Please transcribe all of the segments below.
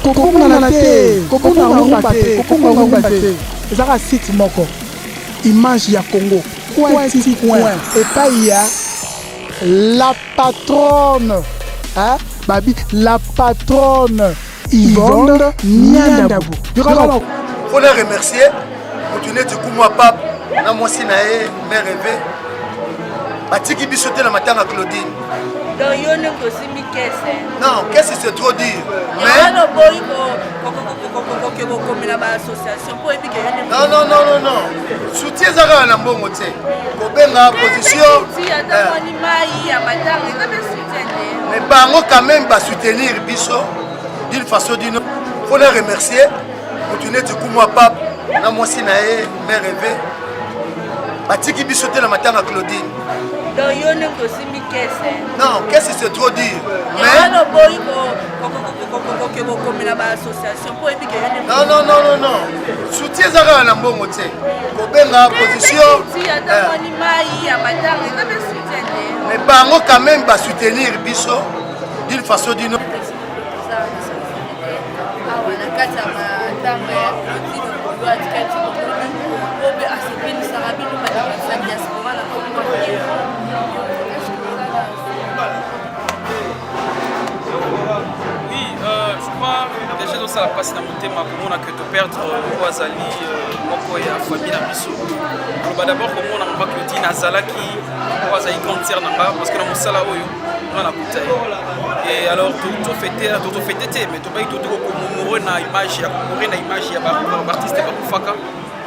Kobungana te, kobunga rumba te, kobunga rumba te. Ezaka site moko. Image ya Congo. Coin ti coin. Epai ya la patronne. Hein? Babi, la patronne Yvonne Niandabu. Yoka. Faut la remercier. Motu neti kumwa pape na mwasi na ye mère Eve batiki biso te na matanga Claudine. Donc yo nde osimbi caisse? Non, caisse, c'est trop dire. Mais oboyi koke kokomela baassociation mpo oyebi ke yo nde. Non, non, non, non, non, soutien eza kaka na mbongo te, kobenga position. Ata mwani mai ya matanga eza mpe soutien te. Mais bango quand même basoutenir biso d'une façon d'une autre. Faut les remercier. Motu neti kumwa pape na mwasi na ye mère Eve batiki biso te na matanga Claudine. Donc yo nde osimbi caisse? Non, caisse, c'est trop dire. Mais oboyi koke kokomela baassociation mpo oyebi ke yo nde. Non, non, non, non, non, soutien eza kaka na mbongo te, kobenga position. Ata mwani mai ya matanga eza mpe soutien te. Mais bango quand même basoutenir biso d'une façon d'une autre. Awa na kati ya matanga ya Claudine Okolo, atikali biso tomoni oyo mpe asepelisaka bino bato ya diaspora na kombo. Oui, je crois déjà ezosala mpasi na motema komona ke toperdre oyo azali moko ya famille na biso. Koloba d'abord, komona mama Claudine azalaki oyo azali grande sœur na nga, parce que na mosala oyo nga nakuta ye. Et alors tofete, tofete te, mais tobaki toto kocommémorer na image ya commémorer na image ya baartiste bakufaka.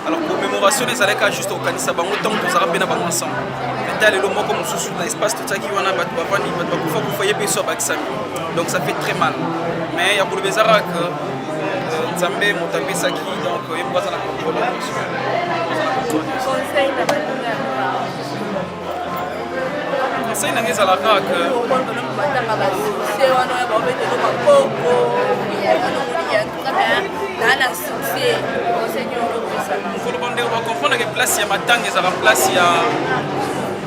Alors commémoration ezalaki juste kokanisa bango ntango tozalaka mpe na bango ensemble. Mais ta lelo moko mosusu na espace totiaki wana, bato bavandi, bato bakufa kufa, ye mpe so abakisami, donc ça fait très mal. Mais ya koloba eza kaka que Nzambe moto apesaki, donc ye moko aza na contrôle ya nyonso. Conseil na baninga ya Conseil nanga ezalaka kaka batanga basuccès wana oyo baobetelo bakoko naa na succès, conseil nini okopesa? Koloba ndeko bacomprendre ke place ya matanga ezalaka place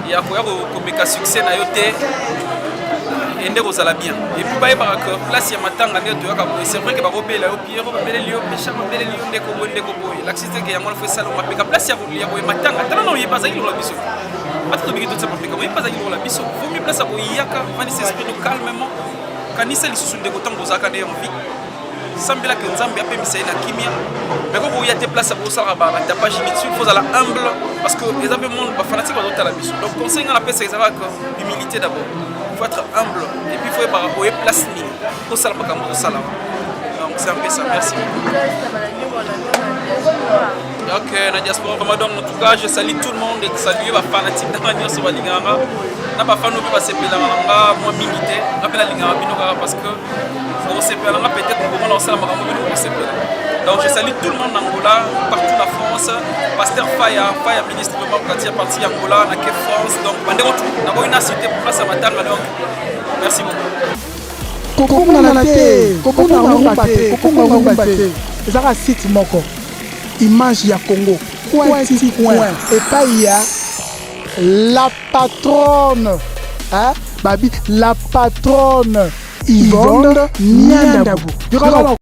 ya koya komeka succès na yo te, ende kozala bien. Et puis bayebaka ke place ya matanga nde toyaka boye, c'est vrai ke bakobela yo Piero, babeleli yo Pesha, babeleli yo ndeko boye, ndeko boye, lakisi te ke yango wana fo esalama mapeka. Place ya boye matanga, tala na oyeba azalaki lokola biso, ata tobiki totia mapeka, oyeba azalaki lokola biso. Vomi place ya koyaka, vandisa esprit no calmement, kanisa lisusu ndeko ntango ozalaka na ye en vie, sambelaka Nzambe apemisa ye na kimia. Mais koko oya te place ya kosalaka batapage inutile. Faut ozala humble, parce que eza mpe monde, bafanatique bazotala biso. Donc conseil nga napesa ezalaka humilité d'abord, faut être humble et puis faut yebaka oye place nini, kosala makambo ozosala. Donc c'est un peu ça, merci. Donc na diaspora vraiment, donc en tout cas je salue tout le monde et salue bafanatique nanga nyonso balingaka na bafano mpe basepelaka na nga mwa mingi te. Nga mpe nalingaka bino kaka parce que bokosepela nga, peut-être komona kosala makambo bino bokosepela. Donc je salue tout le monde en Angola, partout na France, pasteur Faya Faya, ministre vraiment kati ya parti ya Angola na ke France. Donc bandeko tout nakoki na cité pour place ya matanga, donc merci beaucoup. Kobungana te, kobunga rumba te, kobunga rumba te. Ezaka site moko. Image ya Congo. Coin ti coin. Epai ya la patronne. Hein? Babi, la patronne Yvonne Niandabu. Yoka.